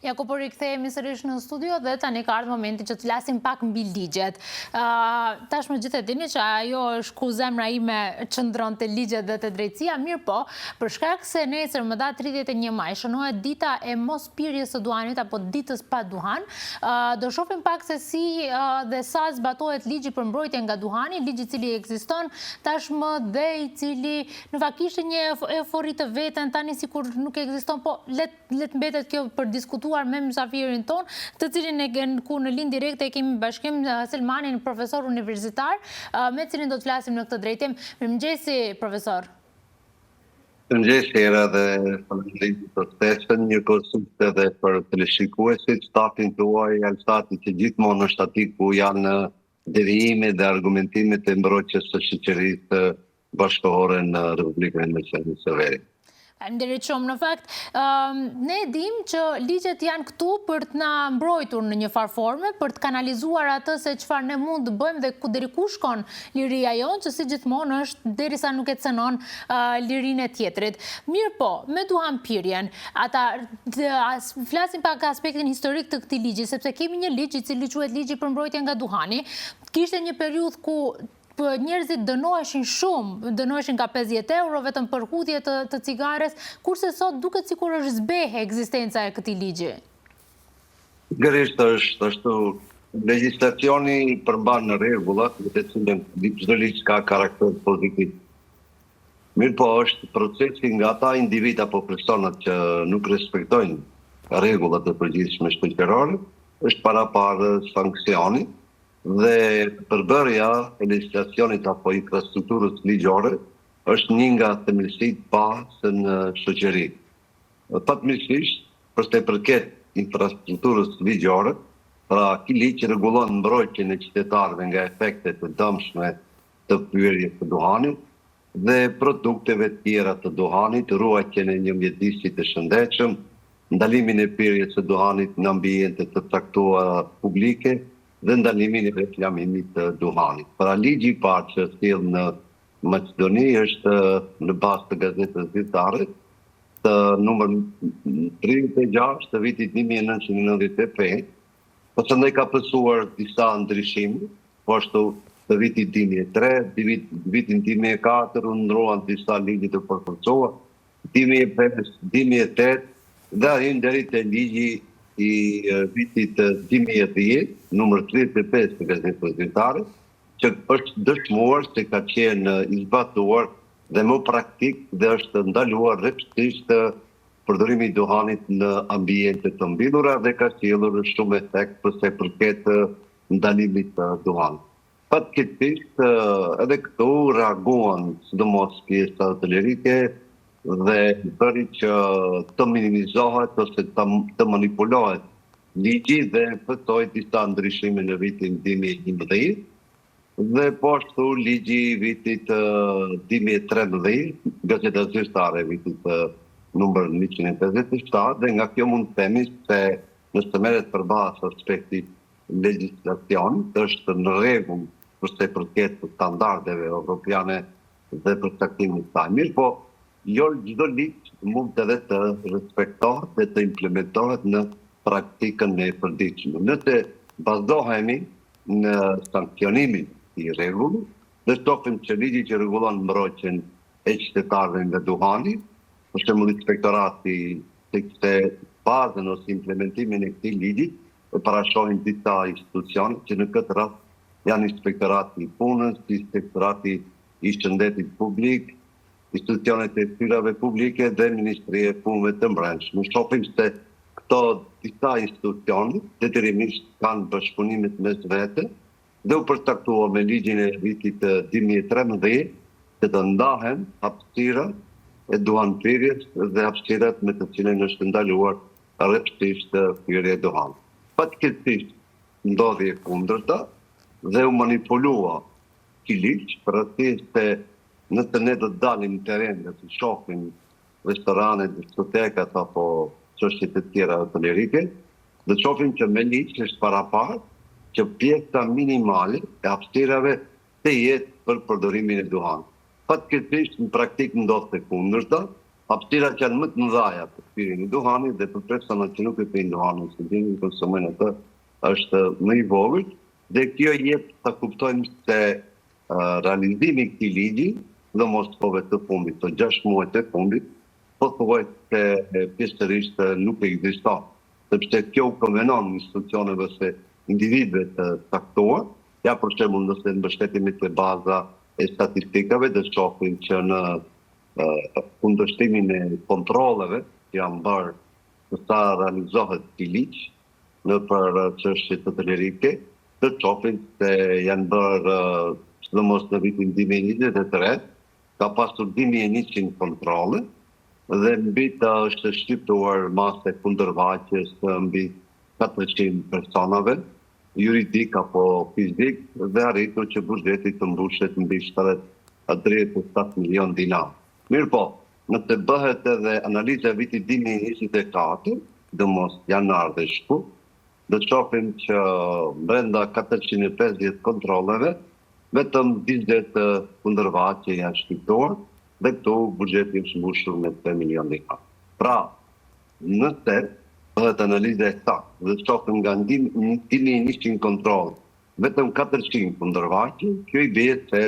Ja ku po rikthehemi sërish në studio dhe tani ka ardhur momenti që të flasim pak mbi ligjet. Tashmë gjithë e dini që ajo është ku zemra ime qëndron te ligjet dhe te drejtësia, mirëpo, për shkak se nesër më datë 31 maj shënohet dita e mospirjes së duhanit apo ditës pa duhan, do shohim pak se si dhe sa zbatohet ligji për mbrojtjen nga duhani, ligj i cili ekziston tashmë dhe i cili në fakt kishte një eufori të veten, tani sikur nuk ekziston, po le Le të mbetet kjo për diskutuar me mysafirin tonë, të cilin e ku në linjë direkte e kemi Bashkim Selmanin, profesor universitar, me cilin do të flasim në këtë drejtim. Mirëmëngjesi, profesor. Mirëmëngjesi, Era dhe faleminderit për ftesën, njëkohësisht edhe për teleshikuesit, stafin tuaj, Alsati që gjithmonë është aty ku janë devijimet dhe argumentimet e mbrojtjes së shoqërisë bashkëkohore në Republikën e Maqedonisë së Veriut. Faleminderit shumë. Në fakt, ne e dimë që ligjet janë këtu për të na mbrojtur në një farë forme, për të kanalizuar atë se çfarë ne mund të bëjmë dhe ku deri ku shkon liria jonë, që si gjithmonë është derisa nuk e cënon lirinë e tjetrit. Mirëpo, me duhanpirjen, ata flasim pak aspektin historik të këtij ligji, sepse kemi një ligj i cili quhet ligji për mbrojtjen nga duhani. Kishte një periudhë ku njerëzit dënoheshin shumë, dënoheshin nga 50 euro vetëm për hudhje të, të cigares, kurse sot duket sikur është zbehë ekzistenca e këtij ligji. Pikërisht është ashtu, legjislacioni përmban rregullat me të cilën çdo ligj ka karakter pozitiv. Mirëpo është procesi nga ata individë apo personat që nuk respektojnë rregullat e përgjithshme shoqërore, është paraparë sanksioni Dhe përbërja e legjislacionit apo infrastrukturës ligjore është një nga themelësitë bazë në shoqëri. Fatmirësisht, për sa i përket infrastrukturës ligjore, pra ky ligj rregullon mbrojtjen e qytetarëve nga efektet e dëmshme të pirjes së duhanit dhe produkteve tjera të duhanit, ruajtjen e një mjedisi të shëndetshëm, ndalimin e pirjes së duhanit në ambiente të caktuara publike dhe ndalimin e reklamimit të duhanit. Pra ligji i parë që është sjellë në Maqedoni është në bazë të gazetës zyrtare të numër 36 të vitit 1995, pastaj ka pësuar disa ndryshime, po ashtu të vitit 2003, vitin 2004 u ndruan disa ligje të përforcuar, 2005, 2008 dhe arrin deri te ligji i vitit 2010, numër 35 të gazetës zyrtare, që është dëshmuar se ka qenë i zbatuar dhe më praktik dhe është ndaluar rreptësisht përdorimi i duhanit në ambiente të mbyllura dhe ka sjellur shumë efekt për sa i përket ndalimit të duhanit. Fatkeqësisht, edhe këtu reaguan sidomos pjesa hotelerike dhe bëri që të minimizohet ose të, të manipulohet ligji dhe pësoi disa ndryshime në vitin 2011 dhe po ashtu ligji i vitit 2013, gazeta zyrtare e vitit numër 157 dhe nga kjo mund të themi se nëse merret për bazë aspekti legjislacionit është në rregull për sa i përket standardeve evropiane dhe përcaktimit të saj. Mirëpo, jo çdo ligj mund edhe të respektohet dhe të implementohet në praktikën e përditshme. Nëse bazohemi në sanksionimin i rregullit, dhe shohim që ligji që rregullon mbrojtjen e qytetarëve nga duhani, për shembull inspektorati se bazën ose implementimin e këtij ligji e parashohin disa institucione që në këtë rast janë Inspektorati i Punës, Inspektorati i Shëndetit Publik, institucionet e zyrave publike dhe Ministria e Punëve të Brendshme. Shohim se këto disa institucione detyrimisht kanë bashkëpunimet mes vete dhe u përcaktua me ligjin e vitit 2013 që të ndahen hapësirat e duhanpirjes dhe hapësirat me të cilën është ndaluar rreptësisht pirja e duhanit. Fatkeqësisht ndodhi e kundërta dhe u manipulua ky ligj, për arsye se nëse ne do të dalim në terren dhe të shohim restoranet, diskotekat apo çështje të tjera hotelerike, do të shohim që me ligj është paraparë që pjesa minimale e hapësirave të jetë për përdorimin e duhanit. Fatkeqësisht në praktikë ndodhte e kundërta. Hapësirat janë më të mëdhaja për pirjen e duhanit dhe për personat që nuk e pinë duhanin ose që konsumojnë atë është më i vogël dhe kjo jep ta kuptojmë se realizimi i këtij ligji, sidomos kohëve të fundit, të 6 muajt e fundit, pothuajse pjesërisht nuk ekziston, sepse kjo u konvenon institucioneve ose individëve të caktuar. Ja për shembull, nëse mbështetemi te baza e statistikave, do të shohim që në kundërshtimin e kontrolleve që janë bërë se sa realizohet ky ligj nëpër çështje hotelerike, do të shohim se janë bërë sidomos në vitin 2023, ka pasur 2100 kontrolle dhe mbi të është shqiptuar masë e kundërvajtjes mbi 400 personave, juridik apo fizik dhe arritur që buxheti të mbushet mbi 37 milion dinar. Mirëpo, nëse bëhet edhe analiza e vitit 2024, sidomos janar dhe shkurt, do të shohim që brenda 450 kontrolleve, vetëm 20 kundërvajtje janë shqiptuar dhe këtu buxheti është mbushur me 3 milion dinar. Pra, nëse bëhet analiza e saktë dhe shohim nga 2100 kontroll, vetëm 400 kundërvajtje, kjo i bie se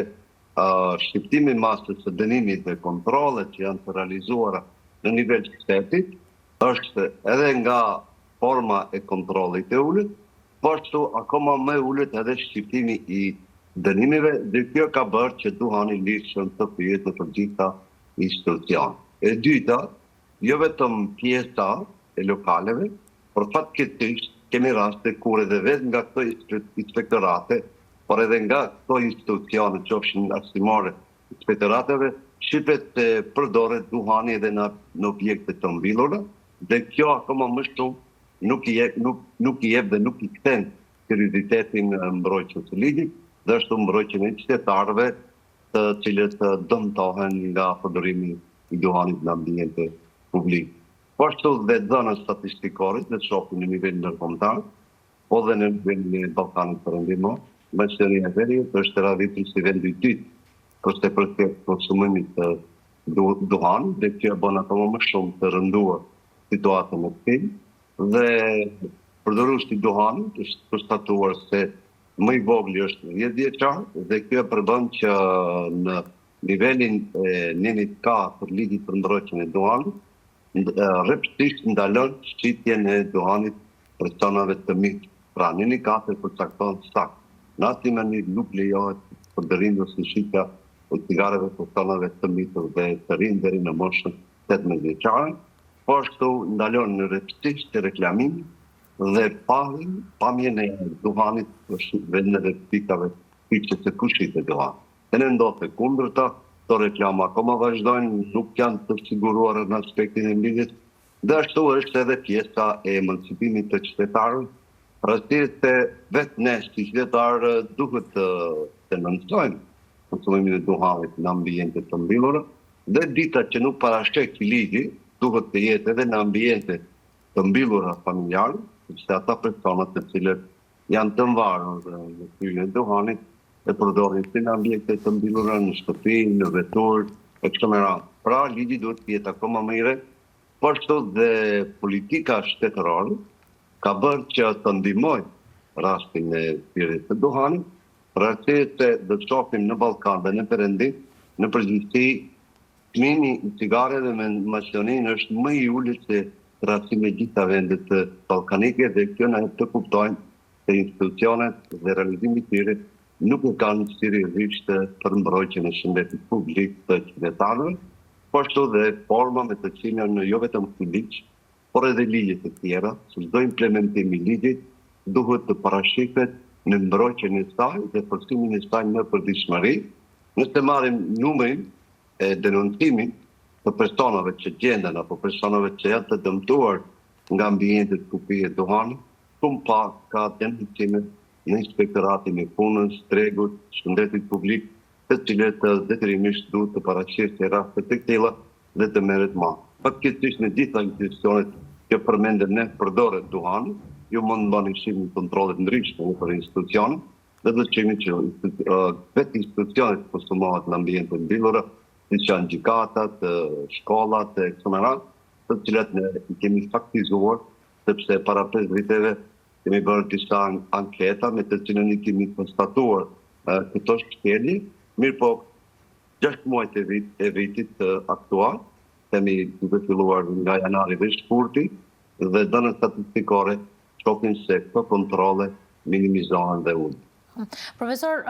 shqiptimi i masës së dënimit dhe kontrollet që janë të realizuara në nivel të shtetit është edhe nga forma e kontrollit e ulët, po ashtu akoma më e ulët edhe shqiptimi i dënimeve dhe kjo ka bërë që duhani lirshëm të pihet në të gjitha institucionet. E dyta, jo vetëm pjesa e lokaleve, por fatkeqësisht kemi raste kur edhe vetë nga këto inspektorate, por edhe nga këto institucione, qofshin arsimore, inspektorateve, shifet se përdoret duhani edhe në në objekte të mbyllura dhe kjo akoma më shumë nuk i jep nuk nuk i jep dhe nuk i kthen seriozitetin mbrojtjes së ligjit dhe ashtu mbrojtjen e qytetarëve të cilët dëmtohen nga përdorimi i duhanit në ambiente publike. Po ashtu dhe dhënat statistikore dhe të shohim në nivel ndërkombëtar, po dhe në nivelin e Ballkanit Perëndimor, Maqedonia e Veriut është radhitur si vendi i dytë për sa i përket konsumimit të duhanit dhe kjo e bën akoma më shumë të rënduar situatën e këtij dhe përdoruesi i duhanit është konstatuar se më i vogli është 10 vjeçar dhe kjo e përbën që në nivelin e nenit 4 ligjit për mbrojtjen e duhanit, rreptësisht ndalon shitjen e duhanit personave të mitur. Pra, neni 4 përcakton saktë, në asnjë mënyrë nuk lejohet përdorimi ose shitja e cigareve personave të mitur dhe të rinj deri në moshën 18 vjeçare, po ashtu ndalon rreptësisht reklamimin dhe pamjen e duhanit në vendeve pikave kyçe ku shitet duhani. Te ne ndodh e kundërta, këto reklama akoma vazhdojnë, nuk janë të siguruara në aspektin e mbylljes, dhe ashtu është edhe pjesa e emancipimit të qytetarëve, rasti se vetë ne si qytetarë duhet të denoncojmë konsumimin e duhanit në ambiente të mbyllura dhe dita që nuk parasheh ky ligji duhet të jetë edhe në ambiente të mbyllura familjare, sepse ata persona të cilët janë të varur në pirjen e duhanit e përdorin si në ambiente të mbyllura, në shtëpi, në veturë e kështu me radhë. Pra, ligji duhet të jetë akoma më i rreptë, po ashtu dhe politika shtetërore ka bërë që të ndihmojë rastin e pirjes së duhanit, për arsye se do të shohim në Ballkan dhe në Perëndim, në përgjithësi çmimi i cigareve në Maqedoninë është më i ulët se krahasim me gjitha vendet ballkanike dhe kjo na jep të kuptojmë se institucionet dhe realizimi i tyre nuk e kanë seriozisht për mbrojtjen e shëndetit publik të qytetarëve, po ashtu dhe forma me të cilën jo vetëm ky ligj, por edhe ligjet e tjera, se çdo implementim i ligjit duhet të parashihet në mbrojtjen e saj dhe forcimin e saj në përditshmëri. Nëse marrim numrin e denoncimit të personave që gjenden apo personave që janë të dëmtuar nga ambientet ku pihet duhani, shumë pak ka denoncime në inspektoratin e punës, tregut, shëndetit publik, të cilët detyrimisht duhet të paraqesin raste të këtilla dhe të merret masë. Fatkeqësisht në gjitha institucionet që përmendëm ne përdoret duhani, ju mund të bëni shihni kontrolle të ndryshme nëpër institucione dhe do të shihni që vetë institucionet konsumohet në ambiente të mbyllura. Siç janë gjykatat, shkollat e kështu me radhë, të cilat ne i kemi faktizuar, sepse para 5 viteve kemi bërë disa anketa me të cilën i kemi konstatuar këto shkelje, mirëpo 6 muajt e, vit, e vitit aktual, themi duke filluar nga janari dhe shkurti, dhe dhënat statistikore shohin se këto kontrolle minimizohen dhe ulen. Profesor,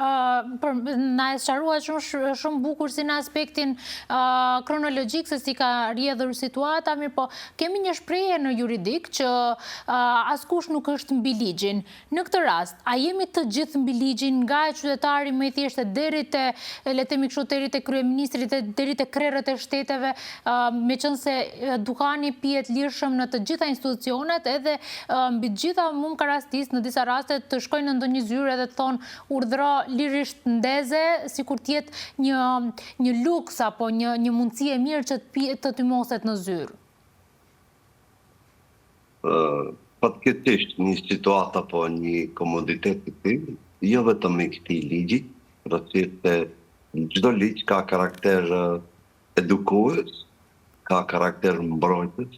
na e sqaruat shumë shumë bukur si në aspektin kronologjik se si ka rrjedhur situata, mirëpo kemi një shprehje në juridik që askush nuk është mbi ligjin. Në këtë rast, a jemi të gjithë mbi ligjin nga qytetari më i thjeshtë deri te le të themi kështu deri te kryeministri deri te krerët e shteteve, meqenëse duhani pihet lirshëm në të gjitha institucionet edhe mbi të gjitha mu më ka rastis në disa raste të shkoj në ndonjë zyrë edhe të thonë urdhëro lirisht ndeze sikur të jetë një një luks apo një një mundësi e mirë që të pihet të tymoset në zyrë. Fatkeqësisht një situatë apo një komoditet i tillë, jo vetëm i këtij ligji, rëndësisht se çdo ligj ka karakter edukues, ka karakter mbrojtës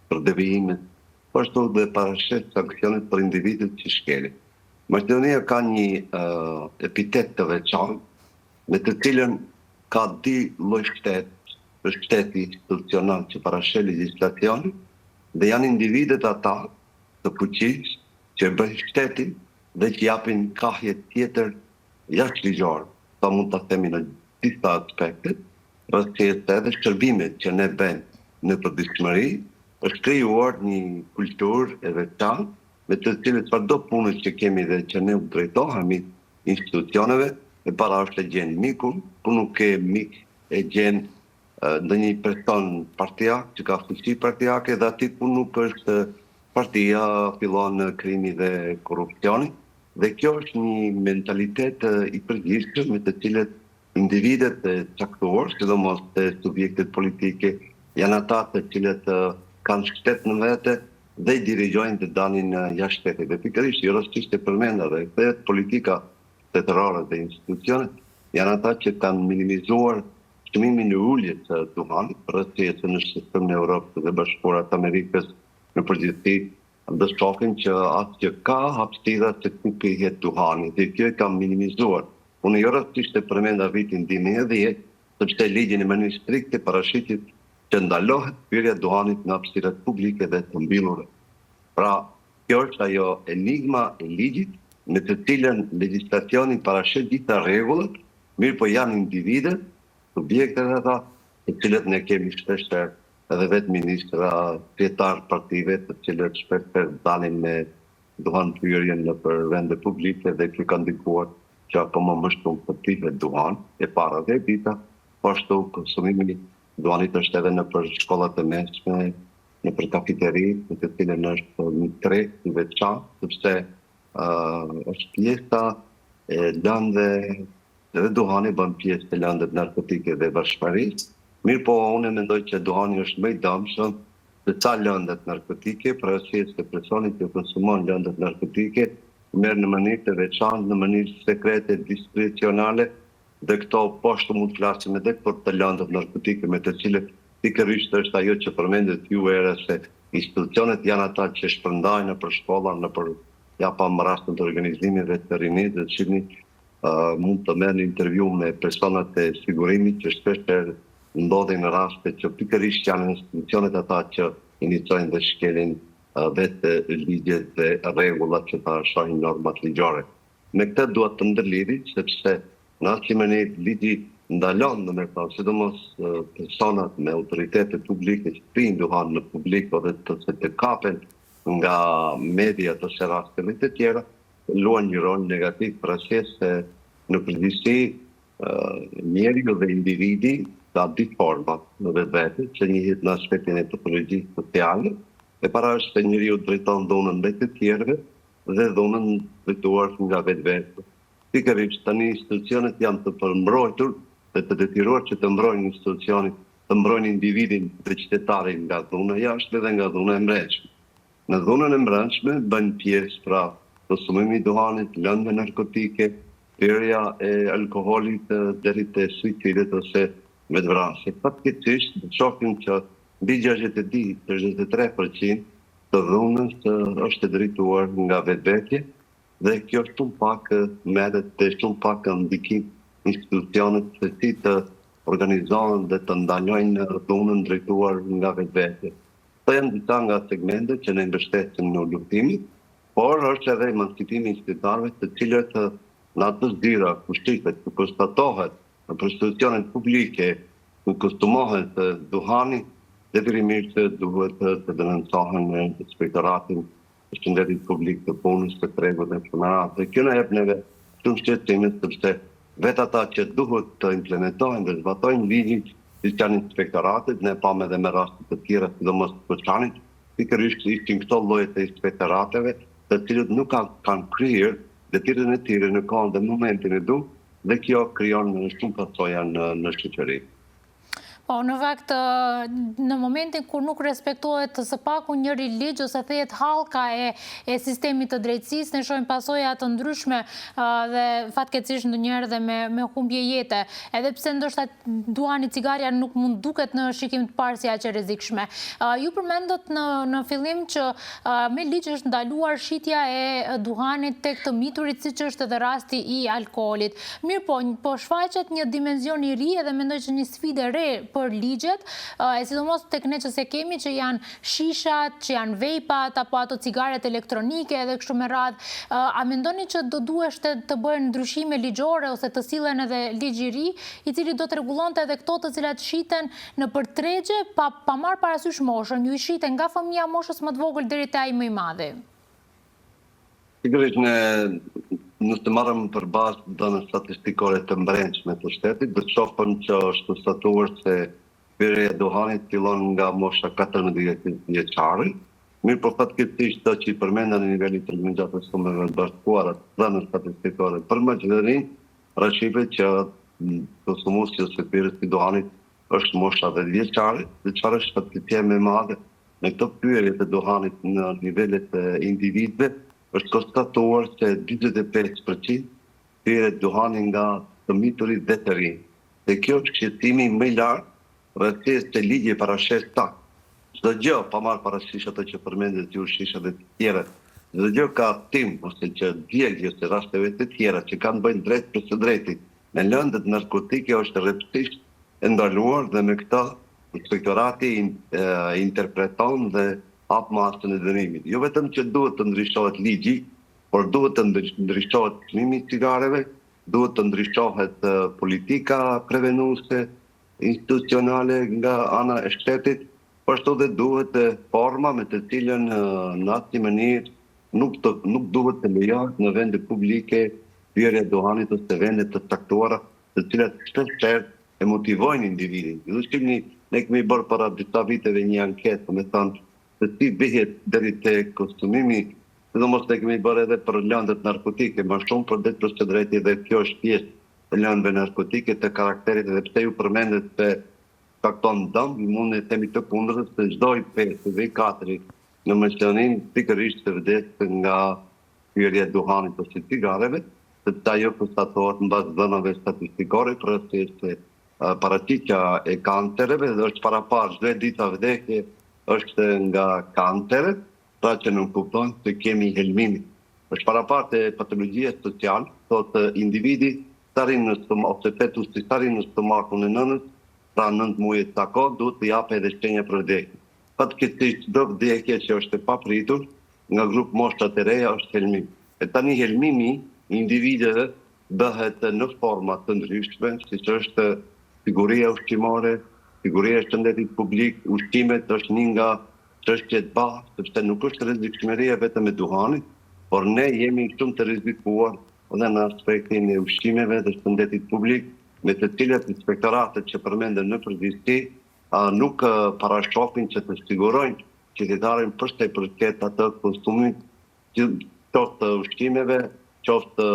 për devijimet, po ashtu dhe parasheh sanksionet për individët që shkelin. Maqedonia ka një epitet të veçantë me të cilën ka dy lloj shtet, është shteti institucional që parasheh legjislacionin dhe janë individët ata të fuqisë që e bëjnë shtetin dhe që japin kahje tjetër jashtëligjor, sa mund ta themi në disa aspekte, rastësisht edhe shërbimet që ne bëjmë në përditshmëri, është krijuar një kulturë e veçantë me të cilën çfarëdo pune që kemi dhe që ne u drejtohemi institucioneve, e para është e gjen mikun, ku nuk ke mik e gjen ndonjë person partiak që ka fuqi partiake dhe aty ku nuk është partia fillon krimi dhe korrupsioni. Dhe kjo është një mentalitet i përgjithshëm me të cilët individët e caktuar, sidomos te subjektet politike, janë ata të cilët kanë shtet në vete dhe i dirigjojnë dhe dalin jashtë shtetit. Dhe pikërisht jo rastësisht e përmenda dhe vetë politika shtetërore dhe institucionet janë ata që kanë minimizuar çmimin e uljes së duhanit, rastësisht në sistemin e Europës dhe Bashkuara të Amerikës në përgjithësi Do shohim që as që ka hapësira se ku pihet duhani dhe kjo e ka minimizuar. Unë jo rastësisht e përmenda vitin 2010, sepse ligji në mënyrë strikte parashihet që ndalohet pirja e duhanit në hapësirat publike dhe të mbyllura. Pra, kjo është ajo enigma e ligjit me të cilën legjislacioni parasheh gjitha rregullat, mirëpo janë individët, subjektet ata, të cilët ne kemi shpeshherë edhe vetë ministra, kryetarë partive, të cilët shpeshherë dalin me duhanpirjen nëpër vende publike dhe kjo ka ndikuar që akoma më shumë të pihet duhan, e para dhe e dyta, po ashtu konsumimi i duhanit është edhe nëpër shkollat e mesme, nëpër kafiteri, në të cilën është një treg i veçantë, sepse është pjesa e lëndëve Edhe duhani bën pjesë te lëndët narkotike dhe varshmërisë, mirëpo unë mendoj që duhani është më i dëmshëm se sa lëndët narkotike, për arsye se personi që konsumon lëndët narkotike merr në mënyrë të veçantë, në mënyrë sekrete, diskrecionale dhe këto po ashtu mund të flasim edhe për të lëndët narkotike me të cilët pikërisht është ajo që përmendët ju era se institucionet janë ata që shpërndajnë nëpër shkolla, nëpër ja pamë rastin të organizimeve të rinisë dhe të shihni mund të merrni intervju me personat e sigurimit që shpeshherë ndodhin raste që pikërisht janë institucionet ata që inicojnë dhe shkelin vetë ligjet dhe rregullat që parashohin normat ligjore. Me këtë dua të ndërlidhi, sepse në asnjë mënyrë ligji ndalon, domethënë, sidomos personat me autoritete publike që pijnë duhan në publik ose të, se të kapen nga mediat ose raste të tjera, luan një rol negativ për arsye se në përgjithësi njeriu dhe individi ka dy forma në vetvete që njihet në aspektin e patologjisë sociale. E para është se njeriu drejton dhunën ndaj të tjerëve dhe dhunën drejtuar nga vetvetja. Pikërisht tani institucionet janë të përmbrojtur dhe të detyruar që të mbrojnë institucionin, të mbrojnë individin dhe qytetarin nga dhuna e jashtme dhe nga dhuna e mbrendshme. Në dhunën e mbrendshme bëjnë pjesë pra konsumimi i duhanit, lëndëve narkotike, pirja e alkoolit deri te suicidet ose vetëvrasje. Fatkeqësisht, do të shohim që mbi 62, 63% të dhunës është e drejtuar nga vetvetja dhe kjo shumë pak merret dhe shumë pak ndikim institucionet se si të organizohen dhe të ndalojnë dhunën drejtuar nga vetvetja. Këto janë disa nga segmentet që ne mbështesim në luftimin, por është edhe emancipimi i qytetarëve të cilët në ato zyra ku shifet, ku konstatohet në institucionet publike ku konsumohet duhani, detyrimisht duhet të denoncohen në inspektoratin e shëndetit publik të punës, të tregut e kështu me radhë. Dhe kjo na jep neve shumë shqetësime sepse vetë ata që duhet të implementojnë dhe zbatojnë ligjin, siç janë inspektoratet, ne pamë edhe me raste të tjera, sidomos të Koçanit, pikërisht ishin këto lloje të inspektorateve, të cilët nuk kanë kryer detyrën e tyre në kohën dhe momentin e duhur dhe kjo krijon shumë pasoja në në shoqëri. Po, në fakt, në momentin kur nuk respektohet së paku njëri ligj ose thehet hallka e, e sistemit të drejtësisë, ne shohim pasoja të ndryshme dhe fatkeqësisht ndonjëherë dhe me, me humbje jete. Edhe pse ndoshta duhani cigarja nuk mund duket në shikim të parë si aq e rrezikshme. Ju përmendët në, në fillim që me ligj është ndaluar shitja e duhanit tek të miturit, siç është edhe rasti i alkoolit. Mirëpo, po shfaqet një dimension i ri edhe mendoj që një sfidë e re për ligjet, e sidomos tek ne që s'e kemi që janë shishat, që janë vejpat apo ato cigaret elektronike edhe kështu me radhë. A mendoni që do duheshte të bëhen ndryshime ligjore ose të sillen edhe ligj i ri, i cili do të rregullonte edhe këto të cilat shiten nëpër tregje pa pa marrë parasysh moshën, ju i shiten nga fëmija moshës më të vogël deri te ai më i madhi. Sigurisht ne nëse marrim për bazë të dhënat statistikore të mbrendshme të shtetit, do të shohim që është konstatuar se pirja e duhanit fillon nga mosha 14 vjeçare, mirëpo fatkeqësisht këto që i përmenda në nivelit të Organizatës së Kombeve të Bashkuara, të dhënat statistikore për Maqedoninë, parashifet që konsumuesi ose pirës i duhanit është mosha 10 vjeçare, dhe çfarë është fatkeqësia më e madhe në këto pirje të duhanit në nivelet e individëve, është konstatuar se 45% piret duhani nga të miturit dhe të rinj. Dhe kjo është shqetësimi më i lartë, rreth se ligji parasheh saktë. Çdo gjë, pa marrë parasysh ato që përmendët ju, shisha dhe të tjera, çdo gjë ka tym ose që djeg ose rasteve të tjera që kanë të bëjnë drejt për së drejti me lëndët narkotike është rreptësisht e ndaluar dhe me këtë inspektorati interpreton dhe hap masën e dënimit. Jo vetëm që duhet të ndryshohet ligji, por duhet të ndryshohet çmimi i cigareve, duhet të ndryshohet politika prevenuese institucionale nga ana e shtetit, po ashtu dhe duhet forma me të cilën në asnjë mënyrë nuk të nuk duhet të lejohet në vende publike pirja e duhanit ose vende të caktuara, të cilat shpeshherë e motivojnë individin. Ju shihni, ne kemi bërë para disa viteve një anketë, do me thënë, se si vihet deri te konsumimi, sidomos ne kemi bërë edhe për lëndët narkotike, më shumë për drejt për së drejti dhe kjo është pjesë e lëndëve narkotike të karakterit edhe pse ju përmendet se shkakton dëm, mund të themi të kundërtën se çdo i pesti dhe i katëri në Maqedoni pikërisht se vdes nga pirja e duhanit ose cigareve, sepse ajo konstatohet në bazë dhënave statistikore, për arsye se paraqitja e kancereve dhe është paraparë çdo e dyta vdekje është nga kanceret, pra që nënkupton se kemi helmim. Është paraparë te patologjia sociale, thotë individi sa rrin në stomak ose fetusi sa rrin në stomakun e nënës, pra 9 muaj e ca kohë, duhet të japë edhe shenja për vdekje. Fatkeqësisht çdo vdekje që është e papritur nga grup moshat e reja është helmim. E tani helmimi i individëve bëhet në forma të ndryshme, siç është siguria ushqimore, siguria e shëndetit publik, ushqimet është një nga çështjet bazë, sepse nuk është rrezikshmëria vetëm e duhanit, por ne jemi shumë të rrezikuar edhe në aspektin e ushqimeve dhe shëndetit publik, me të cilat inspektoratet që përmenden në përgjithësi nuk parashohin që të sigurojnë qytetarin për sa i përket atë konsumit qoftë të ushqimeve, qoftë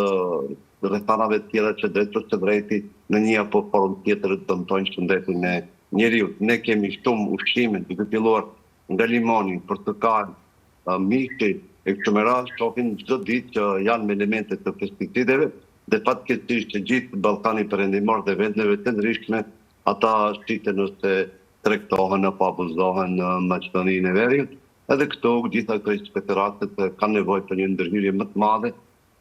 rrethanave të tjera që drejt për së drejti në një apo formë tjetër dëmtojnë shëndetin e njeriut. Ne kemi shumë ushqime, duke filluar nga limoni, portokalli, mishi e kështu me radhë, shohim çdo ditë që janë me elemente të pesticideve dhe fatkeqësisht që gjithë Ballkani Perëndimor dhe vendeve të ndryshme. Ata shiten ose tregtohen apo abuzohen në Maqedoninë e Veriut. Edhe këtu, gjitha këto inspektoratet kanë nevojë për një ndërhyrje më të madhe,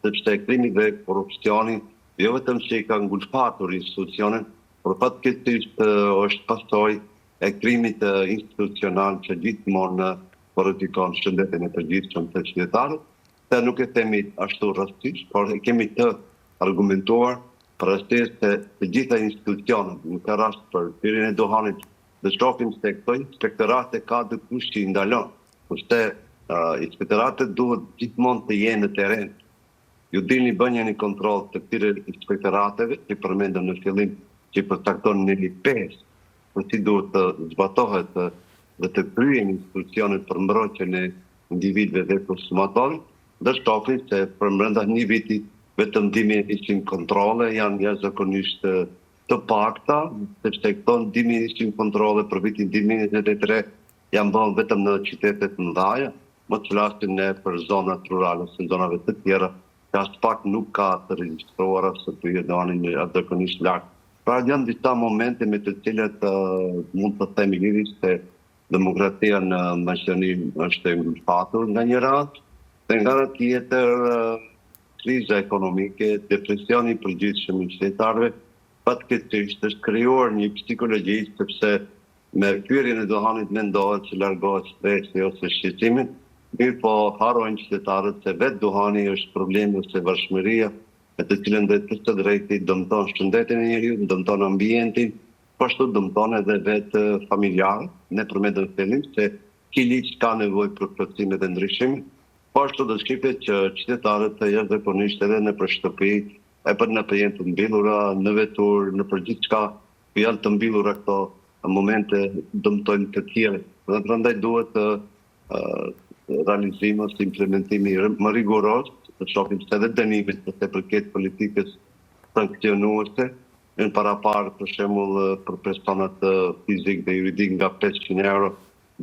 sepse krimi dhe korrupsioni jo vetëm që i ka ngulfatur institucionet, por fatkeqësisht është pasojë e krimit institucional që gjithmonë po rrezikon shëndetin e përgjithshëm të qytetarëve. Këtë nuk e themi ashtu rastësisht, por e kemi të argumentuar për arsye se të gjitha institucionet, në këtë rast për pirjen e duhanit, do të shohim se këto inspektorate ka dikush që i ndalon, kurse inspektoratet duhet gjithmonë të jenë në terren. Ju dilni bëni një kontroll të këtyre inspektorateve që përmendëm në fillim, që i përcakton neni 5, se si duhet të zbatohet dhe të kryejnë institucionet për mbrojtjen e individëve dhe konsumatorit, do shohim se përbrenda një viti vetëm 2100 kontrolle janë jashtëzakonisht të pakta, sepse këto 2100 kontrolle për vitin 2023 janë bërë vetëm në qytetet e mëdha, mos të flasim ne për zonat rurale ose zonave të tjera, që aspak nuk ka të regjistruara se pihet duhani jashtëzakonisht lart. Pra janë disa momente me të cilat mund të themi lirisht se demokracia në Maqedoni është e ngulfatur nga njëra anë, dhe nga ana tjetër kriza ekonomike, depresioni i përgjithshëm i qytetarëve, fatkeqësisht është krijuar një psikologji sepse me pirjen e duhanit mendohet se largohet stresi ose shqetësimi, mirëpo harrojnë qytetarët se vetë duhani është problemi ose varshmëria me të cilën drejtpërsëdrejti dëmton shëndetin e njeriut, dëmton ambientin, po ashtu dëmton edhe vetë familjarët. Ne përmendëm në fillim se ky ligj ka nevojë për plotësime dhe ndryshime, po ashtu do të shifet që qytetarët jashtëzakonisht edhe nëpër shtëpi, e për nëpër jenë të mbyllura, në veturë, nëpër gjithçka ku janë të mbyllura këto momente dëmtojnë të tjerët. Dhe prandaj duhet realizim ose implementimi më rigoroz, të shohim se edhe dënimet për sa i përket politikës sanksionuese, janë paraparë për shembull për personat fizik dhe juridik nga 500 euro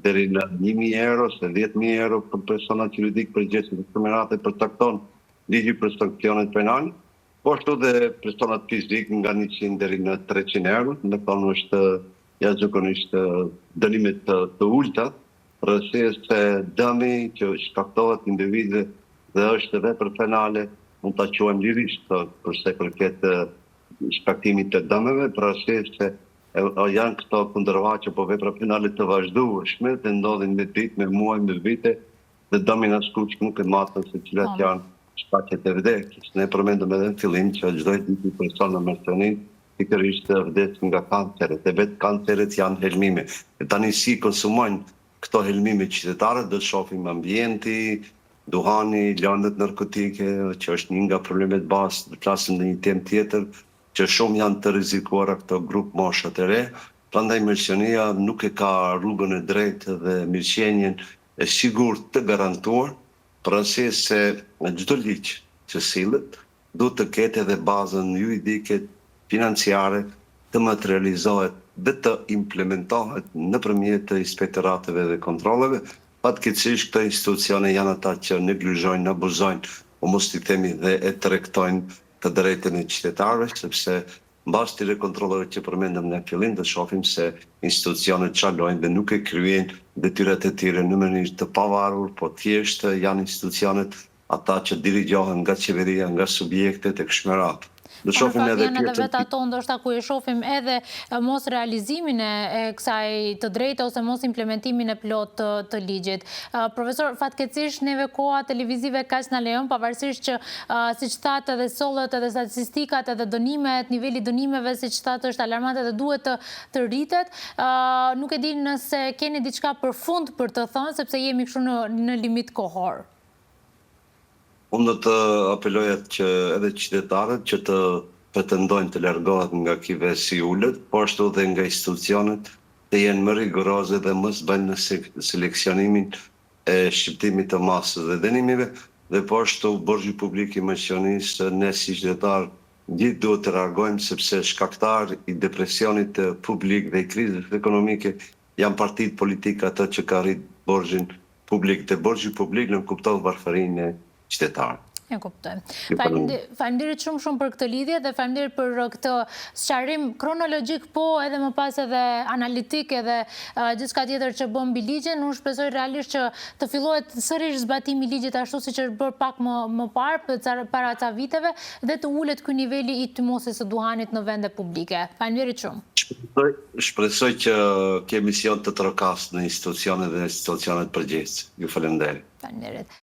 deri në 1000 euro ose 10000 euro për personat juridik përgjegjës dhe kështu me radhë përcakton ligji për sanksionet penale, po ashtu dhe personat fizik nga 100 deri në 300 euro, me thonë është jashtëzakonisht dënime të, të ulta, për arsye se dëmi që shkaktohet individëve dhe është vepër penale, mund ta quajmë lirisht për sa i përket shkaktimit të dëmeve, për arsye se janë këto kundërvajtje apo vepra penale të vazhdueshme dhe ndodhin me ditë, me muaj, me vite dhe dëmin askush nuk e matën se cilat po. janë shkaqet e vdekjes. Ne përmendëm edhe në fillim që çdo ditë një person në Maqedoni pikërisht vdes nga kanceret, e vetë kanceret janë helmime. E tani si konsumojnë këto helmime qytetarët, do të shohim ambienti, duhani, lëndët narkotike, që është një nga problemet bazë, do të flasim në një temë tjetër, që shumë janë të rrezikuara këto grup moshat e re, prandaj Maqedonia nuk e ka rrugën e drejtë dhe mirëqenien e sigurt të garantuar, për arsye se çdo ligj që sillet duhet të ketë edhe bazën juridike, financiare, të materializohet dhe të implementohet nëpërmjet të inspektorateve dhe kontrolleve. Fatkeqësisht këto institucione janë ata që neglizhojnë, abuzojnë, o mos t'i themi dhe e tregtojnë të drejtën e qytetarëve, sepse mbas këtyre kontrolleve që përmendëm në fillim do të shohim se institucionet çalojnë dhe nuk e kryejnë detyrat e tyre në mënyrë të pavarur, po thjesht janë institucionet ata që dirigjohen nga qeveria, nga subjektet e kështu me radhë. Do po, në fakt janë edhe vetë ato ndoshta ku e shohim edhe mos realizimin e kësaj të drejte ose mos implementimin e plotë të, të ligjit. Profesor, fatkeqësisht neve koha televizive kaq na lejon, pavarësisht që siç thatë edhe sollët edhe statistikat edhe dënimet, niveli i dënimeve siç thatë është alarmante dhe duhet të të rritet. Nuk e di nëse keni diçka për fund për të thënë, sepse jemi kështu në në limit kohor. Unë do të apeloja që edhe qytetarët që të pretendojnë të largohet nga ky ves i ulët, po ashtu dhe nga institucionet të jenë më rigoroze dhe mos bëjnë seleksionimin e shqiptimit të masës dhe dënimeve dhe po ashtu borxhi publik i Maqedonisë ne si qytetarë gjithë duhet të reagojmë sepse shkaktar i depresionit publik dhe i krizës ekonomike janë partitë politike ato që ka rrit borxhin publik dhe borxhi publik nënkupton varfërinë e qytetarëve. E kuptoj. Faleminderit shumë shumë për këtë lidhje dhe faleminderit për këtë sqarim kronologjik po edhe më pas edhe analitik edhe gjithçka tjetër që bën mbi ligjin. Unë shpresoj realisht që të fillohet sërish zbatimi i ligjit ashtu siç është bërë pak më më parë, para ca viteve dhe të ulet ky niveli i tymosjes së duhanit në vende publike. Faleminderit shumë. Shpresoj, shpresoj që ky emision të trokasë në institucione dhe institucionet përgjegjëse. Ju faleminderit. Faleminderit.